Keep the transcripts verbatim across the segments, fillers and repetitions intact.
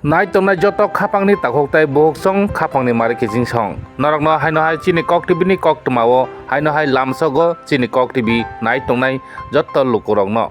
Nai tongnai joto khapangni takhuk tai bukhuk song khapangni mari kiching song. Norokno haino hai chini Kok T V ni koktwmao haino hai lamsogo chini Kok T V nai tongnai joto lukurokno.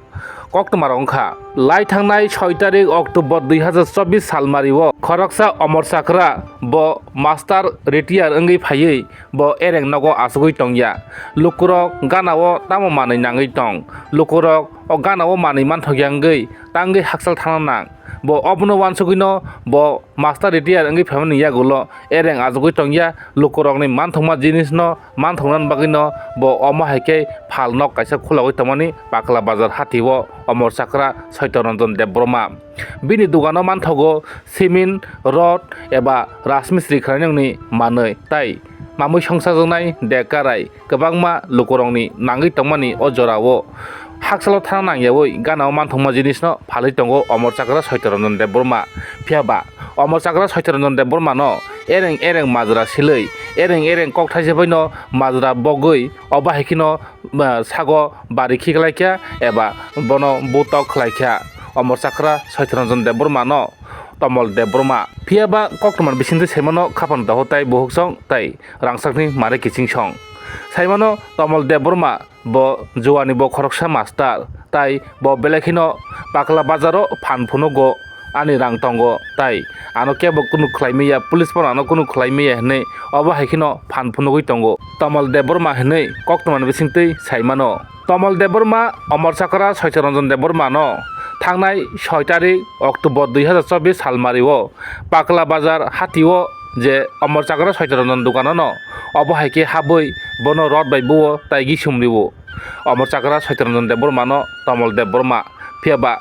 Koktwmarok wngkha, lai thangnai soi tarik October dui hazar chobbish salmario khoroksa Omor Chakra bo master retire wngwi phaiwi bo ereng nogo achugwi tongya. Lukurok ganao tamo manwi nangwi tong. Lukurok o ganao manwi manthokya wngwi tangwi hakchal thangna nang. Bo obono uansugwino bo master retire wngwi phaimani yagulo ereng achugwi tongya. Lukurokni manthokma jinisno manthoknani bagwino bo omo hai khe phalnok kaisa khulogwi tongmani Pakla Bazar hatio Omor Chakra Soito Ranjan Debbarma. Bini dogano manthogo cement, rod eba rajmistri khlainani manwi tai mamwi songchajaknai dekarai kwbangma lukurokni nangwi tongmani o jorao hakchalo thangna nangyawi ganao manthokma jinisno phalwi tongo Omor Chakra Soito Ranjan Debbarma. Phiyaba Omor Chakra Soito Ranjan Debbarmano ereng ereng majra silwi, ereng ereng kok thaisa baino majra bogwi, obo hai kheno, ah, sago bari khiklaikha eba bono butok khlaikha. Omor Chakra Soito Ranjan Debbarmano Tomol Debbarma. Phiyaba koktwmani bisingtwi saimano khapang daho tai bukhuk song tai rangchakni mari kiching song. Saimano Tomol Debbarma bo juani bo khoroksa master, tai bo belai kheno Pakla Bazaro phan phunugo ani rang tongo, tai ano kebo kunu khlai maya, police bono ano kunu khlai maya hinwi obo hai kheno phan phunugwi tongo Tomol Debbarma hinwi koktwmani bisingtwi saimano. Tomol Debbarma Omor Chakra Soito Ranjan Debbarmano thangnai soi tarik October dui hazar chobbish salmario Pakla Bazar hatio je Omor Chakra Soito Ranjan doganono obo hai khe habwi bono rod bai buo tai gisum rio. Omor Chakra Soito Ranjan Debbarmano Tomol Debbarma. Phiyaba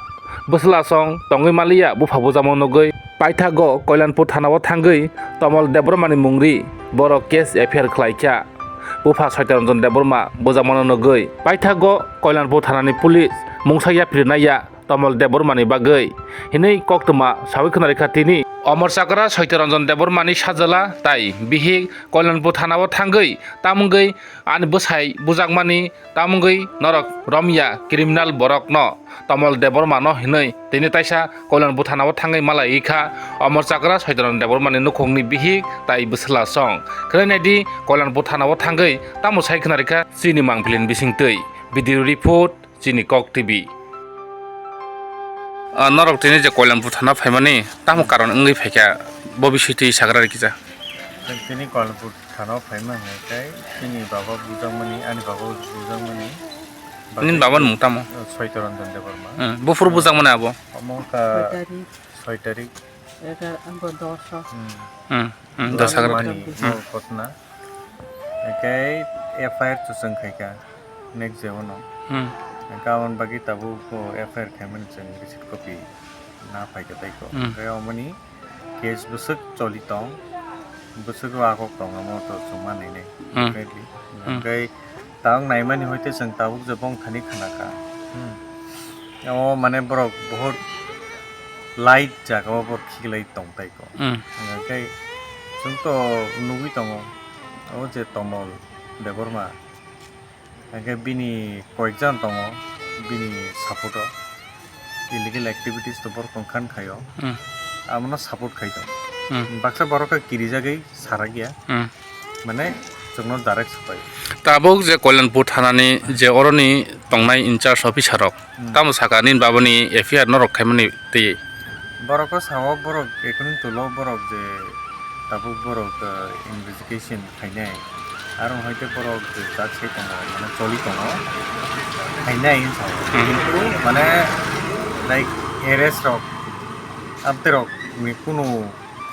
bwswla song tongwi maliya bupha bujamo nugwi paithago Koilanpur thanao thangwi Tomol Debbarmani mungri borok case F I R khlaikha. Bupha Soito Ranjan Debbarma bujamano nugwi paithago Koilanpur thanani police mungsa yapri naiya Tomol Debbarmani bagwi hinwi koktwma sawi khwnarikha tini. Omor Chakra Soito Ranjan Debbarmani sajala tai bihik Koilanpur thanao thangwi tamungwi ani bwsai bujakmani tamungwi norok romya criminal borokno Tomol Debbarmano hinwi tini taisa Koilanpur thanao thangwi malai kha Omor Chakra Soito Ranjan Debbarmani nukhungni bihik tai bwswla song. Khwlai naidi Koilanpur thanao thangwi tamo sai khwnarikha chini mangpilini bisingtwi. Video report. Chini Kok T V. Ah, norok tini je Koilanpur thana phaimani tamo karon wngwi phaikha, bo bisingtwi sagra rikija. Chwng tini Koilanpur thana phaima hwnkhe chini baba bujakmani, ani baba bujakmani. Nini baba ni mung tamo? Soito Ranjan Debbarma. Hmm, buphuru bujakmani abo? Omo wngkha soi tarik. Soi tarik. Egar, ang dos. Hmm. Hmm, hmm, dos hagra. Mani, hmm, kotna. Hingke F I R chuchung khaikha, next day ono. Hmm. Hingke aboni bagwi tabuk bo F I R khaimani chwng receipt copy na phaikha tei ko. Hmm. Hingke omoni case bwswk choli tong, bwswk o akok tong, omo to chwng manai nai. Hmm. Definitely. Hmm. Hingke Tabuk naimani hoite chwng tabuk je bongthani khnakha. Hmm. O mane borok bohot light jaga o borok khiklai tong tai ko. Hmm. Hwnkhe chwng to nugui tongo, o je Tomol Debbarma. Hwnkhe bini koyekjan tongo, bini support o. Illegal activities to borok tong khan khaio. Hmm. Amono support khai tong. Hmm. Baksa borok khe kirijagwi sarakya. Hmm. Mane chwngno direct swbai. Tabuk je Koilanpur thanani je oroni tongnai in charge officer rok, hmm, tamo saka nini babani F I R norok khaimani twi? Borok o sao borok ekhorni tolo borok je tabuk borok, eh, investigation khainai. Aro hai khe borok je jak se tongo, mane choli tongo. Khainai hinwi sao. Hmm. Kintu mane like arrest rok, amte rok ni kunu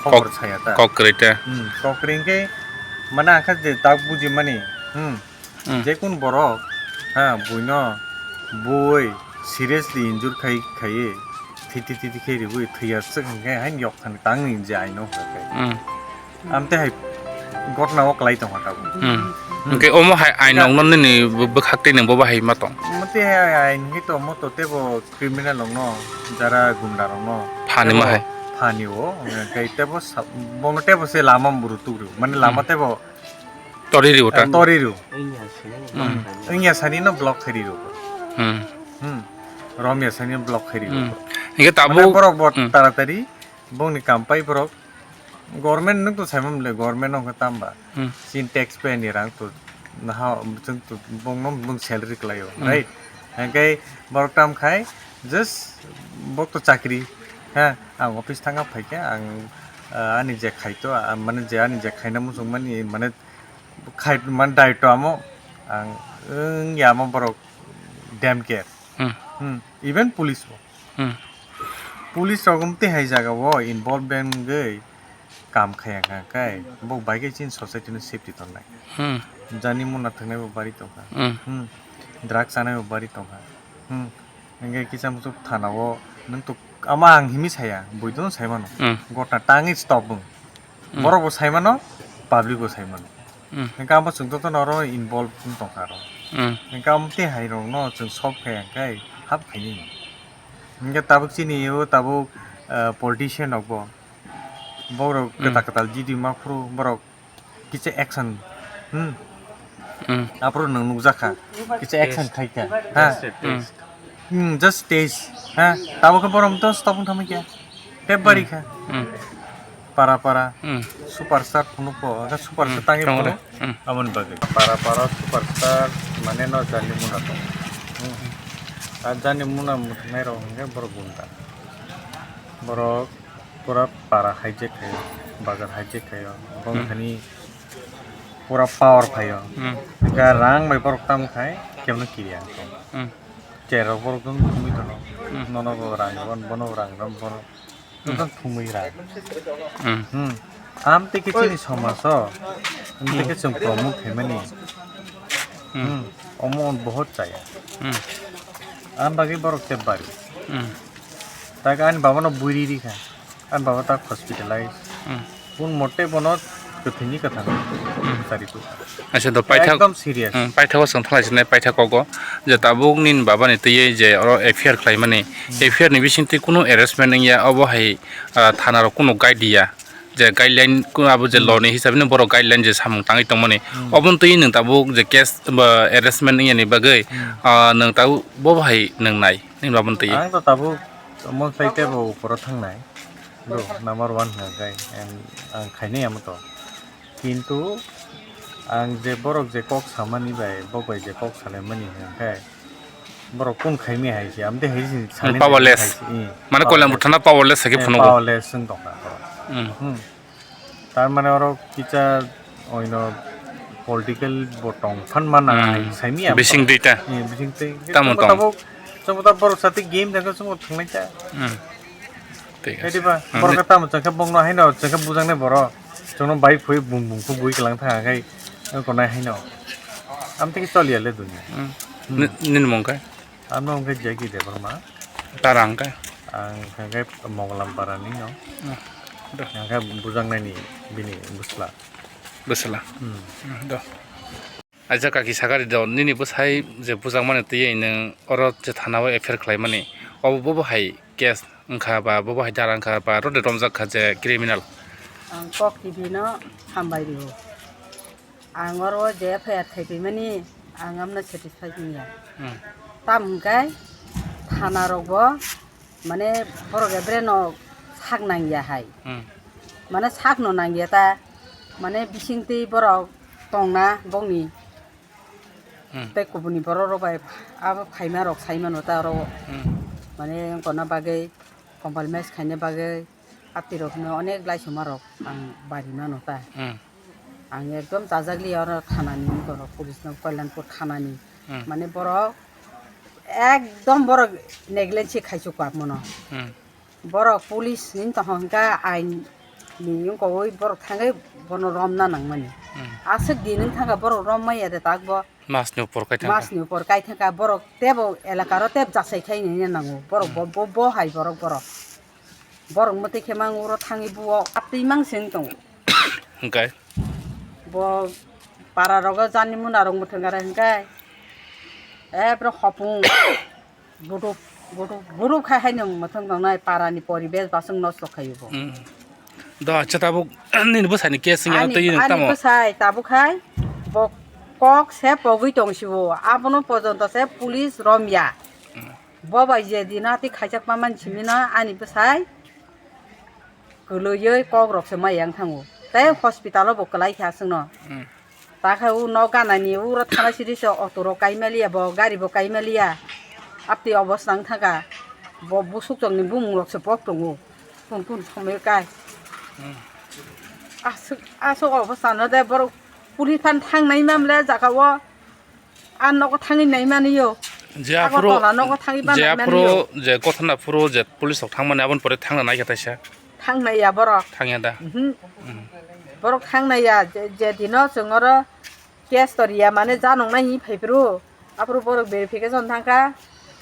khobor kok-, saya ta. Kok kwrwi ta. Hmm, kok kwrwi hwnkhe mane ang kha je tak buji mani. Hmm. Hmm. Je kun borok, ha, buino bui seriously injure khai, khaiwi, thiti thiti khe riwi thwiya swk hwnkhe hain yok thani tang ni je aino hwnkhe. Hmm. Amte hai gotna o kwlai tongkha tabuk. Hmm. Hmm. Hwnkhe omo hai ain rok no nini bw-, bwkhak twi nang bo bahai ma tong? Omo tei hai ain hwnkhe to omo to teibo criminal rok no, jara gunda rok no. Phani teibo ma hai? Phani o, hwnkhe teibo sa-, bono teibo se lama bwrwi tugrio. Mane lama, hmm, teibo tori rio ta? Tori rio. Hmm. Wngya sani no block khai rio. Hmm. Hmm. Romya sani no block khai rio. Hmm. Hwnkhe tabuk, mane borok bo, hmm, taratari Bongni kam pai borok, government nwng to saimam le, government no wngkha tamba. Hmm. Chini tax pay ni rang to, naha, chwng to bongno bong salary kwlaio, Hmm. right? Hingke borok tam khai, just bok to chakri, ha, ang office thangkha phaikha, ang, ah, ani je khaito, ah, mane je ani je khaina muchungmani, mane khai, mane daito amo, ang wng ya amo borok dem care. Hmm. Hmm, even police bo. Hmm. Police rok wng tei hai jaga o involvement wngwi kam khaya kha khe bo bai khe chini society no safety tongnai. Hmm. Jani muna thwngnai bo bari tongkha. Hmm. Hmm. Drug chanai bo bari tongkha. Hmm. Hingke kisa muchuk thana o nwng tuk ama ang himi saya, buido no sai mano. Hmm. Gotna tangwi stop wng. Hmm. Borok bo sai mano, public bo sai mano. Hmm. Hingke amo chwng jotono oro involve wng tongkha aro. Hmm. Hingke amo tei hai rok no chwng solve khaya khe hap khainai. Hingke tabuk chini o tabuk, ah, politician rok bo. Borok Hmm. kwtal kwtal G D ma phuru borok kisa action. Hmm. Hmm. Aphuru nwng nukjakha. Kisa action Test. khaikha. Ha. Test, test. Hmm, just test. Ha. Tabuk khe borok to stop wng thangma khe. Tep bari Hmm. kha. Hmm. Para para. Hmm. Superstar phunuk bo. Khe superstar Hmm. tangwi Tongre. phunuk. Hmm. Aboni bagwi. Para para superstar mane no jani muna tong. Hmm. A jani muna muthungnai rok hwnkhe borok gunda. Borok pura para hijack khaio, bazar hijack khaio, bong Hmm. thani pura power phaio. Hmm. Ga rang bai borok tam khai, kemno kiri ang kho. Hmm. Cherok borok dong thumui tono. Hmm. Nono bo rang ron, bono bo rang ron, bono Hmm. dong thumui rang. Hmm. Hmm. Am tei khe chini somaj o, am tei khe chwng promote khaimani. Hmm. Hmm. Omo on bohot chaya. Hmm. Am bagwi borok tep bari. Hmm. Tak ani baba no bui ri ri kha. Ani baba tak hospitalize. Hmm. Kun mote bono kwthwini kwthang Hmm. sari tu. Acha do paithak. Ekdom serious. Hmm, paithak o chwng thalai sinai paithak kogo. Je tabuk nini baba ni twi je oro F I R khlai mani. Hmm. F I R ni bising twi kunu arrestment wngya obo hai, ah, thana rok kunu guide ya. Je guideline kunu abo je Hmm. law ni hisabe no borok guideline je samung tangwi tongmani. Hmm. Obo twi nwng tabuk je case ba arrestment wngya ni bagwi, Hmm. ah, nwng tabuk bo hai nwng nai nini baba ni twi. Ang to tabuk mon sai tebo uporo thangnai. Bro, number one hwnkhe ang, ang khainai amo to. Kintu ang je borok je kok samani bai, bok bai je kok salaimani hwnkhe borok kun khaimi hai se, amtwi hai se sanai Powerless. hai se, i, Mane Kolyan powerless. Buthana powerless hai khe Eh, phunugo. Powerless wng tongkha borok. Hmm. Hmm. Tar mane oro kisa oino political bo tong phan mana Hmm. hai saimi ang Bising tong. duita. Eh, bising twi. Tamo Chwngbo tong. tabuk, chwngbo tabuk borok sati game thangkhe chwngbo thangnai ta. Hmm. Thik Edi ase. ba, Hmm. borok tamo chwngkhe bongno haino chwngkhe bujaknai borok. Chwngno bai phui bum bum khe bui kwlang thang khe eko nai haino. Amtwi khe choliya le dunia. Hmm. Hmm. Ni-, nini mung khe? Ano hwnkhe Jackie Debbarma. Tara hwnkhe? Ang hwnkhe Mogolam Parani no. Ah, do. Hwnkhe bujaknaini bini bwsla. Bwsla? Hmm. Hmm, do. Aisa kaki sakari do, nini bwsai je bujakmani twiwi nwng oro je thana o F I R khlaimani, obo bobo hai case wngkha ba bobo hai dara wngkha ba rode romjak kha je criminal? Ang Kok T V no hambai rio. Ang oro je F I R khaiphaimani ang amno satisfied wngya. Hmm. Tamo hwnkhe thana rokbo mane borok ebreno sak nangya hai. Hmm. Mane sakno nangya ta, mane bisingtwi borok tongna bokni Hmm. tei kubuni borok rok bai abo phaima rok sai mano ta oro. Hmm. Mane wngkona bagwi, compal mes khaina bagwi, Atirokno onek laisoma rok ang bari mano ta. Hmm. Ang ekdom chajakli oro thanani borok police no Kalyanpur thanani. Hmm. Mane borok ekdom borok neglect se khaisu kwak mono. Hmm. Borok police ni tong hwnkha ain ni wngkha oi borok thangwi bono romna nangmani. Hmm. Aswk din wng thangkha borok rom maya de tak bo. Mas ni upor kai thangkha. Mas ni upor kai thangkha borok tebo elaka ro teb jasai khai ni nango. Borok Hmm. bo, bo, bo hai borok borok. Borok mwtwi khe mang uro thangwi buo atwi mang se wng tongo. Hwnkhe? Bo para rogo jani muna rok mwthang gara hwnkhe. Ebro hopung. Budup, budup, budup khai haino mwthang tongnai para ni poribesh baswk nosto khaio bo. Hmm. Do acha tabuk nini bwsai ni case wngya Ani, twi ani tamo? Bwsai tabuk khai bo kok se pogwi tong sio. Abono pojonto se police romya. Hmm. Bo bai je dino ati khaijakma man simi no ani bwsai Kwlwiwi kok rok se mai yang thango. Tei hospital o bo kwlai kha aswkno. Hmm. Ta khe u nok ganani uro thana siri se auto rok kai maliya bo, gari bo kai maliya. Apti obostha wng thangkha. Bo busuk chokni bumung rok se pok tongo. Kun kun somoi kai. Hmm. Aswk, aswk obostha no de borok police phan thangnai mamle jaga o. A nogo thangwi nai mani yo. Je aphuru, Agartala nogo thangwi je ba nai mani aphuru, yo. Je kothana phuru je police rok thangmani aboni pore thangna naikha taisa. Thangnai ya borok. Thangya da. Mhm. Mm. Borok thangnai ya, je, je dino chwng oro case toriya mane janong nai hi phai phuru. Aphuru borok verification thangkha.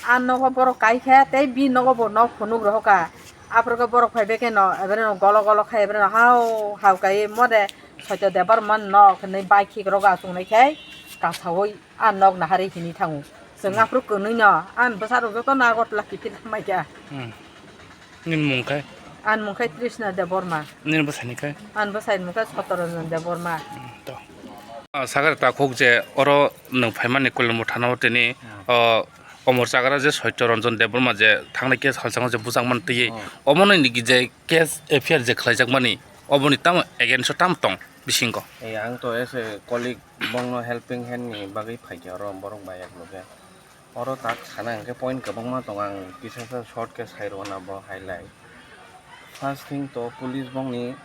A nogo borok kai khe tei bi nogo bo nok phunuk rohoka. Aphuru khe borok phai be khe no, ebere no golo golo khai, ebere no hao hao kai mode Soito Debbarma nok hinwi bai khik rogo achuk nai khai kasaui. A nok nahari hini thango. Chwng Hmm. aphuru kwnwi no, an bwsa rok joto no Agartala kiphil mai kha. Hmm. Nini mung khai? An mung khai Trishna Debbarma. Nini bwsani khai? An bwsai mung khai Sotoranjan Debbarma. Hmm, to. Ah, sakari takhuk je oro nwng phaimani Koilamur thana o tini, Hmm. oh, Omor Chagra je Soito Ranjan Debbarma je thangnai case halchangma je bujak man twi, Hmm. omo nini je case F I R je khlaijak mani, oboni tamo against o tamo tong bisingo? Eh, ang to as a colleague bongno helping hand ni bagwi phaikha oro borok bai yak loge. Oro tak sana hwnkhe point kwbangma tongo, ang kisa sa short khe sai rwna bo highlight. First thing to police bongni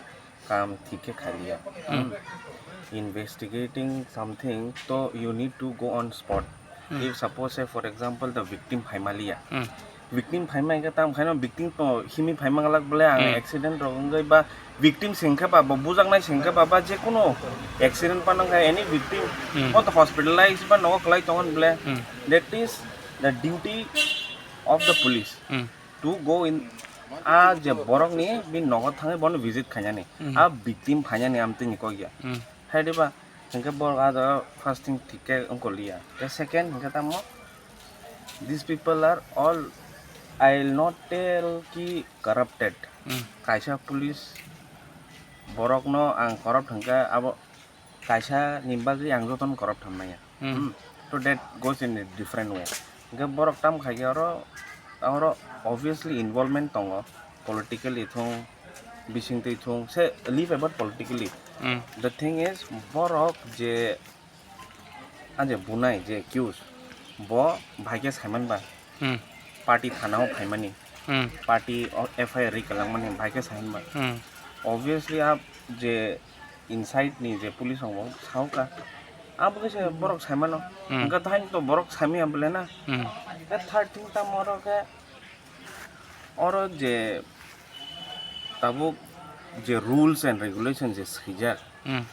kam thik khe khaliya. Hmm. Investigating something to you need to go on spot. Hmm. If suppose say for example the victim phaimaliya. Hmm. Victim phaima hwnkhe tam khaino victim to himi phaima glak bole ang Hmm. accident rok wngwi ba victim se hwnkhe ba, bo bujaknai se hwnkhe ba, ba je kunu accident phano wngkha any victim Hmm. bo to hospitalize ba nogo kwlai tongo bole. Hmm. That is the duty of the police Hmm. to go in, a je borok ni bini nogo thangwi bono visit khainani. Hmm. A victim phainani amtwini kok ya. Hmm. Hai diba? Hwnkhe borok ah jaga first thing thik khe wngkoliya. Tei second hwnkhe tamo, these people are all, I will not tell ki corrupted. Hmm. Kaisa police borokno ang corrupt hwnkhe abo kaisa ni bagwi ang jotono corrupt hwn manya. Hmm. Hmm. So that goes in a different way. Hwnkhe borok tam khai khe oro, oro obviously involvement tongo, politically thung, bisingtwi thung, se leave about politically. Hmm. The thing is, borok je, a je bunai, je accused, bo bai khe saiman ba, Hmm. party thana o phaimani, Hmm. party o F I R ri kwlangmani bai khe saiman ba. Hmm. Obviously, a je inside ni je police rok bo sao kha. Abo khe se borok sai mano. Hmm. Hwnkhe thain to borok sai manya bole na. Hmm. Khe third thing tamo oro khe oro je tabuk je rules and regulation je swijak, Hmm.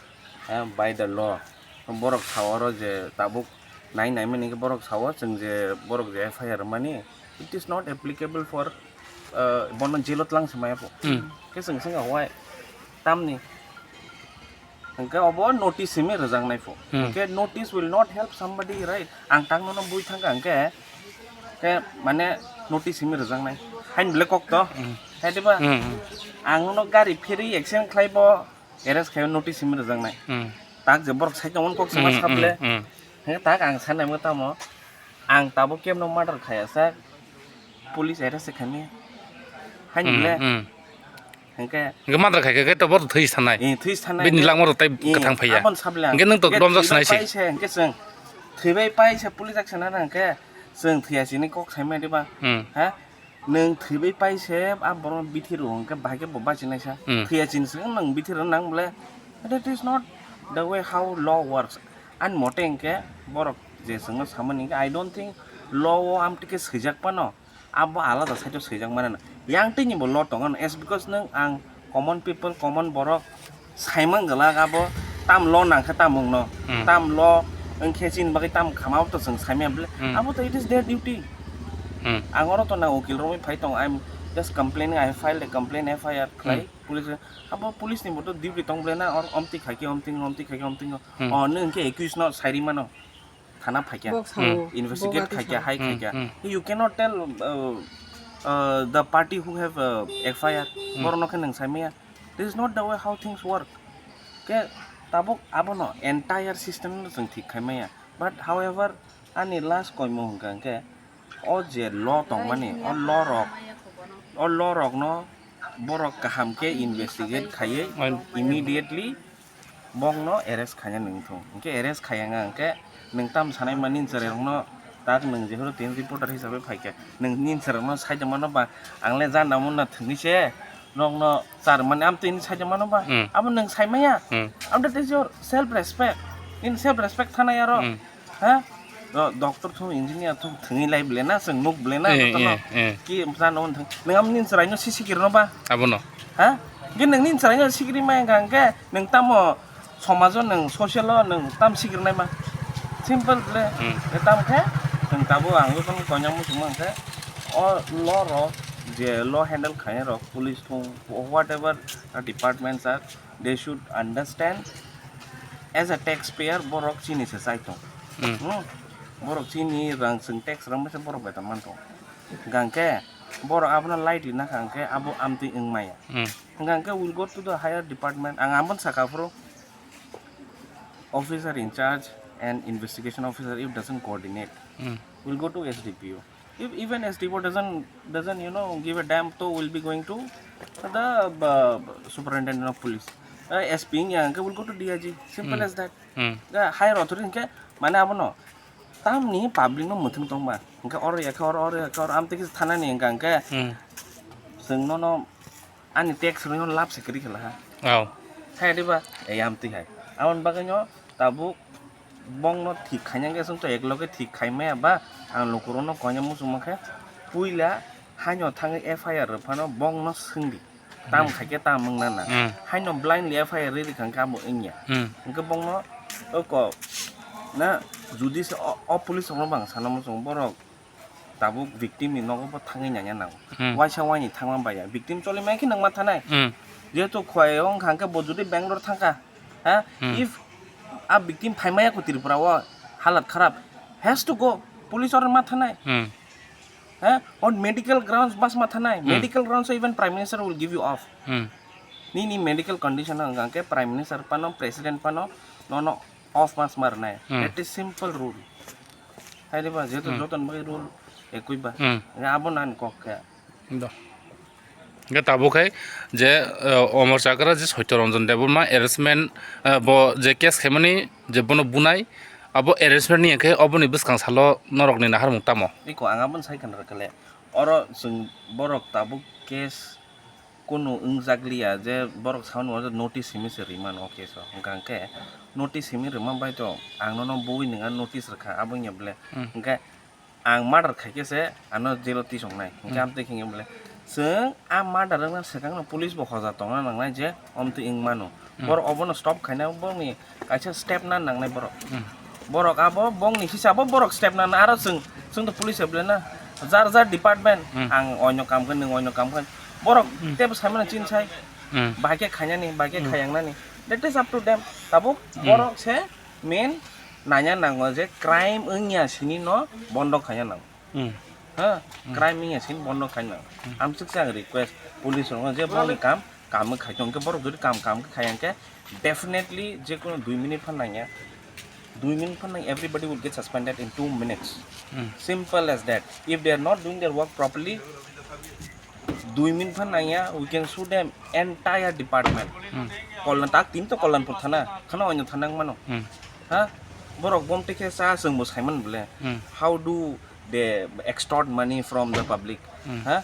eh, by the law, borok sao oro je tabuk nai nai mani khe borok sao chwng je borok je F I R mani, it is not applicable for, uh, bono jail o tlang se maya pho. Hmm. Khe chwng sengkha wai tamni. Hwnkhe obo notice simi rwjaknai pho. Hmm. Hwnkhe notice will not help somebody, right? Ang tang nono bui thangkha hwnkhe, khe mane notice simi rwjaknai. Hain bele kok to. Hmm. Hai diba? Hmm, hmm. Ang nono gari phiri accident khlai bo arrest khai notice simi rwjaknai. Hmm. Tak je borok sai tongmani kok se ma Hmm, saple. Hmm, hmm. Hwnkhe tak ang sanai mo tamo. Ang tabuk kemno murder khaya sak, police arrest se khaimaya. Hain Hmm, bele. Hmm. Hwnkhe Hwnkhe murder khai khe to borok thwi sanai. Eh, thwi sanai. Bini langma rok tai Eh, kwthang phaiya. Abon saple ang. Hwnkhe nwng to Hwnkhe domjak thwibai sanai se. Pai se, hwnkhe chwng thwibai pai se police action nana hwnkhe chwng thwiya sini kok saimaya diba? Hmm. Ha? Nwng thwibai pai se a borok bithi rw hwnkhe bahai khe bo bachinaisa. Hmm. Thwiya chini se nwng bithi rw nang bole. That is not the way how law works. Ani mote hwnkhe borok je chwngno samani hwnkhe, I don't think law o amtwi khe swijak phano abo alada side o swijak mano. Yang twi ni bo law tongo, as because nwng ang common people, common borok saimang glak abo tam law nangkha tam wngno, Hmm. tam law wngkhe chini bagwi tam khama abo to chwng saimaya bole. Hmm. Abo to it is their duty. Hmm. Ang oro to na ukil romwi phai tongo, I'm just complaining, I have filed a complaint, F I R khlai Hmm. police. Abo police ni bo to duty tong bole na, or omtwi khai khe omtwi, omtwi khai khe omtwi. Hmm. O nwng khe accused no sairi mano. Thana phaikha, Bok sao, Hmm. investigate bok ati khaikha, sao. hai Hmm, khaikha. hmm. You cannot tell, uh, uh, the party who have, uh, F I R, Hmm. borokno khe nwng saimaya. This is not the way how things work. Khe tabuk abono entire system no chwng thik khaimaya. But however, ani last koimung hwnkha hwnkhe o je law tongmani, o law rok, o law rokno Borok kaham khe investigate khaiwi immediately bongno arrest khaina nang thung. Hwnkhe arrest khaiya wngkha hwnkhe nwng tam sanai mani chwrairokno tak nwng jephuru tini reporter hisabe phaikha. Nwng nini chwrairokno saida mano ba ang le jana mano thwngwi se nokno char mani amtwi hinwi saida mano ba? Hmm. Abo nwng saimaya? Hmm. Abo that is your self respect. Nini self respect thanai aro. Hmm. Ha? Do-, doctor thung, engineer thung, thwngwi lai ble na, chwng nuk ble na, eh, jotono eh, eh, ki jano wng thung. Nwng amni chwraino sisi kirno ba? Abono. Ha? Ge nwngni chwraino sikiri ma wngkha hwnkhe, nwng tamo somajo nwng social o nwng tam sikirnai ma? Simple ble. Hmm. Ge tam khe, nwng tabuk ang jotono koinang muchungma hwnkhe, o law rok, je law handle khainai rok, police thung, whatever departments are, they should understand as a taxpayer borok chini se chai tong. Hmm. Hmm? Borok chini rang chwng tax rang masa borok beton man tong. Hwnkhe borok abono lightly nakha hwnkhe abo amtwi wng maya. Hmm. Hwnkhe will go to the higher department. Ang abon saka phuru officer in charge and investigation officer if doesn't coordinate, hmm, will go to S D P O. If even S D P O doesn't, doesn't, you know, give a damn, so we'll be going to the, uh, superintendent of police. Uh, S P wngya hwnkhe we'll go to D I G. Simple, hmm, as that. Hmm. The higher authority hwnkhe mane abono tamni public no muthung tongma. Hwnkhe oro yakhe oro, oro yakhe oro, amtwi kisa thanani hwnkha hwnkhe, hmm, chwng nono ani tax rwino lab se kwrwi khe laha. Oh. Hai diba? Ei amtwi hai. Aboni bagwino tabuk bongno thik khaina hwnkhe chwngto ekloge thik khaimaya ba ang lukurokno koina muchungma khe puila haino thangwi F I R rwphano bongno swngdi. Tam, hmm, khaikhe tam wng nana. Hmm. Haino blindly F I R rwi rwkha hwnkhe abo wngya. Hmm. Hwnkhe bongno oko na judi se o, o police rokno bang sana muchungo borok tabuk victim ni nogo bo thangwi nanya nango. Hmm. Waisa waini thangma baya. Victim choli mai khe nang ma thanai. Hmm. Jehetu khwai wng kha hwnkhe bo judi Bangalore thangkha, ha? Hmm. If a victim phaimaya ko Tripura o halat kharap, has to go. Police oro ma thanai. Hmm. Ha? On medical grounds bas ma thanai. Hmm. Medical grounds even Prime Minister will give you off. Hmm. Nini medical condition hwnkha hwnkhe Prime Minister phano, President phano nono off mas ma rwnai. Hmm. That is simple rule. Hai diba, jehetu, hmm, jotoni bagwi rule ekui ba. Hmm. Hwnkhe abo nani kok khe. Do. Hwnkhe tabuk hai je, eh, Omor Chakra je Satya Ranjan Debbarma arrestment, eh, bo je case khaimani je bono bunai, abo arrestment ni hwnkhe oboni bwskang salo norokni naharmung tamo? Iko ang aboni sai khna rwkha le. Oro chwng borok tabuk case kunu wngjakliya je borok saui notice simi se rimano o case o. Hwnkha hwnkhe notice simi rwma bai to ang nono bui nwnga notice rwkha abo wngya bole. Hmm. Hwnkhe ang murder khaikhe se ano jail o tisongnai. Hwnkhe, hmm, amtwi khe bole chwng a murder wngna swkangno police bo hoja tongna nangnai je omtwi wng mano. Hmm. Borok obono stop khaina boni kaisa step na nangnai borok. Hmm. Borok abo bongni hisabo borok step na aro chwng, chwng to police able na jar jar department, hmm, ang oino kam khe nwng oino kam khe borok, hmm, tebo saimano chin sai. Hmm. Bahai khe khainani, bahai khe, hmm, khayang nani. That is up to them. Tabuk, hmm, borok se main nanya nango je crime wngya sini no bondo khaina nango. Hmm. Ha, hmm, crime wngya sini bondo khaina nango. Hmm. Amsuk se ang request police rokno je boni kam, kam khai tong khe borok jodi kam, kam khai ang khe definitely je kono dui minute phan nangya. Dui minute phan nang everybody will get suspended in two minutes. Hmm. Simple as that. If they are not doing their work properly, dui minute phan nangya, we can sue them entire department. Hmm. Kollan tak tin to Kollanpur thana, khana oino thana wng mano. Hmm. Ha? Borok bom tekhe cha chwng bo saiman bole. Hmm. How do they extort money from the public? Hmm. Ha?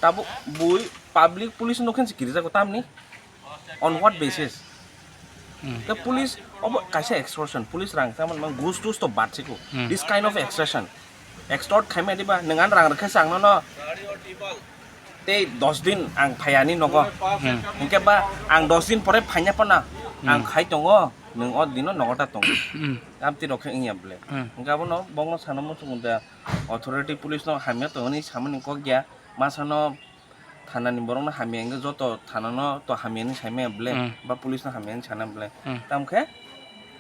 Tabuk bui public police no khen se kirijago tamni? On what basis? Hmm. The police obo kaisa extortion, police rang chamani mang gus tus to bat siko. Hmm. This kind of extortion. Extort khaima diba, nwng ano rang rwkhe se ang nono tei dos din ang phaiya ani nogo. Hmm. Hwnkhe ba ang dos din pore phaina phano ang, hmm, khai tongo, nwng o dino nogo ta tongo. Hmm. Amtwi rok khe wngya bole. Hmm. Hwnkhe abono bongno sana muchungo da authority police no hamya tongoni samani kok ya, masano thanani borokno hamya hwnkhe joto thanano to hamya hinwi saimaya bole, hmm, ba police no hamya hinwi sana bole. Hmm. Tamkhe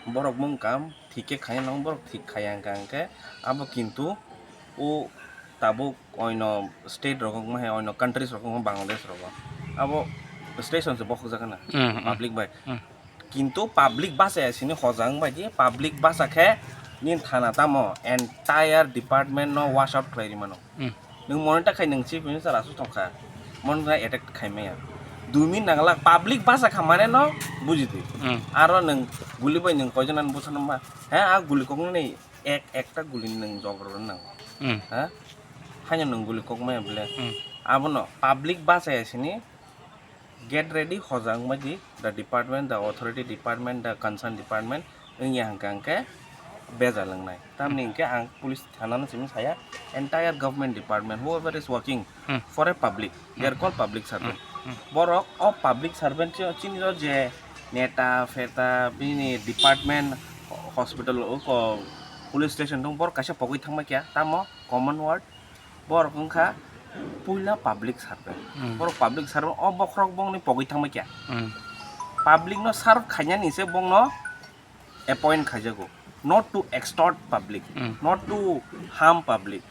borok mung kam thik khe khaiya nang borok thik khaiya hwnkha hwnkhe abo kintu o tabuk oino state rok wngma hai oino countries rok wngma Bangladesh rogo abo station se bokhok jak na, hmm, hmm, public bai. Hmm. Kintu public bachaya sini hoja wng bai di, public bacha khe nini thana tamo entire department no wash out khlai ri mano. Hmm. Nwng monitor khai nwng chief minister aswk tong kha. Mon na attack khai maya. Dui minute nangla public basa kha mane no buji di. Hmm. Aro nang guli bai nang koijon an busa nang ma. He a guli kok nani ek ekta guli nang jogro nang. Hmm. Ha? Haino nang guli kok maya bole. Hmm. Abono public basa ya sini get ready hojang maji the department, the authority department, the concern department. Wngya hwnkha hwnkhe bejal wngnai. Tamni hwnkhe ang police thana no simi saya, entire government department, whoever is working Hmm. for a public, they are called public servant. Hmm. Borok o public servant chi-, chini o je neta, feta, bini department, hospital, o ko-, police station dong, borok kaisa pogwi thangma kya, tamo common word, borok wngkha puila public servant. Hmm. Borok public servant, o bokhorok bongni pogwi thangma kya. Hmm. Public no serve khainani se bongno appoint khaijago, not to extort public, Hmm. not to harm public.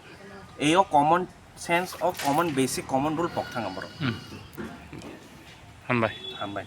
Eyo common sense o common basic common rule pok thang borok. Hmm. Hambai. Hambai.